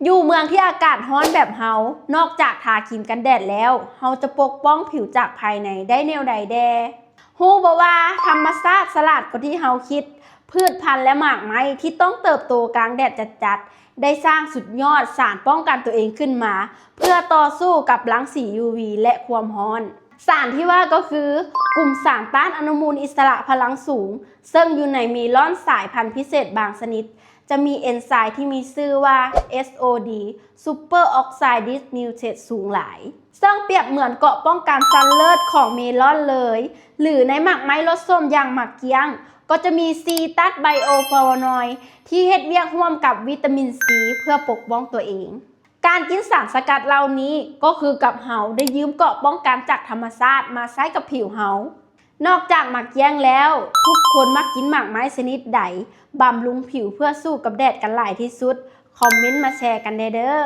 ຢູ່ເມືອງທີ່ອາກາດຮ້ອນແບບເຮົາ, ນອກຈາກທາຄຣີມກັນແດດແລ້ວ, ເຮົາຈະປົກປ້ອງຜິວຈາກພາຍໃນໄດ້ແນວໃດແດ່? ຮູ້ບໍ່ວ່າທຳມະຊາດສະຫຼາດກວ່າທີ່ເຮົາຄິດ. ພືດພັນ ແລະ ໝາກໄມ້ທີ່ຕ້ອງເຕີບໂຕກາງແດດຈັດໆ ໄດ້ສ້າງສຸດຍອດສານປ້ອງກັນຕົວເອງຂຶ້ນມາ ເພື່ອຕໍ່ສູ້ກັບລັງສີ ຢູວີ ແລະ ຄວາມຮ້ອນ. ສານທີ່ວ່າກໍຄື ກຸ່ມສານຕ້ານອະນຸມູນອິດສະຫຼະພະລັງສູງ, ເຊິ່ງຢູ່ໃນເມລອນສາຍພັນພິເສດບາງຊະນິດ ຈະມີເອນໄຊທີ່ມີຊື່ວ່າ ເອສໂອດີ Superoxide Dismutase ສູງຫຼາຍ, ເຊິ່ງປຽບເໝືອນເກາະປ້ອງກັນຊັ້ນເລີດຂອງເມລອນເລີຍ. ຫຼື ໃນໝາກໄມ້ລົດສົ້ມຢ່າງໝາກກ້ຽງ ກໍຈະມີຊີຕັດໄບໂອຟລາໂວນອຍ ທີ່ເຮັດວຽກຮ່ວມກັບວິຕາມິນຊີ ເພື່ອປົກປ້ອງຕົວເອງ. ການກິນສານສະກັດເຫຼົ່ານີ້ ກໍຄືກັບເຮົາໄດ້ຢືມເກາະປ້ອງກັນຈາກທຳມະຊາດມາໃຊ້ກັບຜິວເຮົາ. ນອກຈາກໝາກກ້ຽງແລ້ວ, ທຸກຄົນມັກກິນໝາກໄມ້ຊະນິດໃດ ບຳລຸງຜິວເພື່ອສູ້ກັບແດດກັນຫຼາຍທີ່ສຸດ? ຄອມເມັນມາແຊກັນແດ່ເດີ້.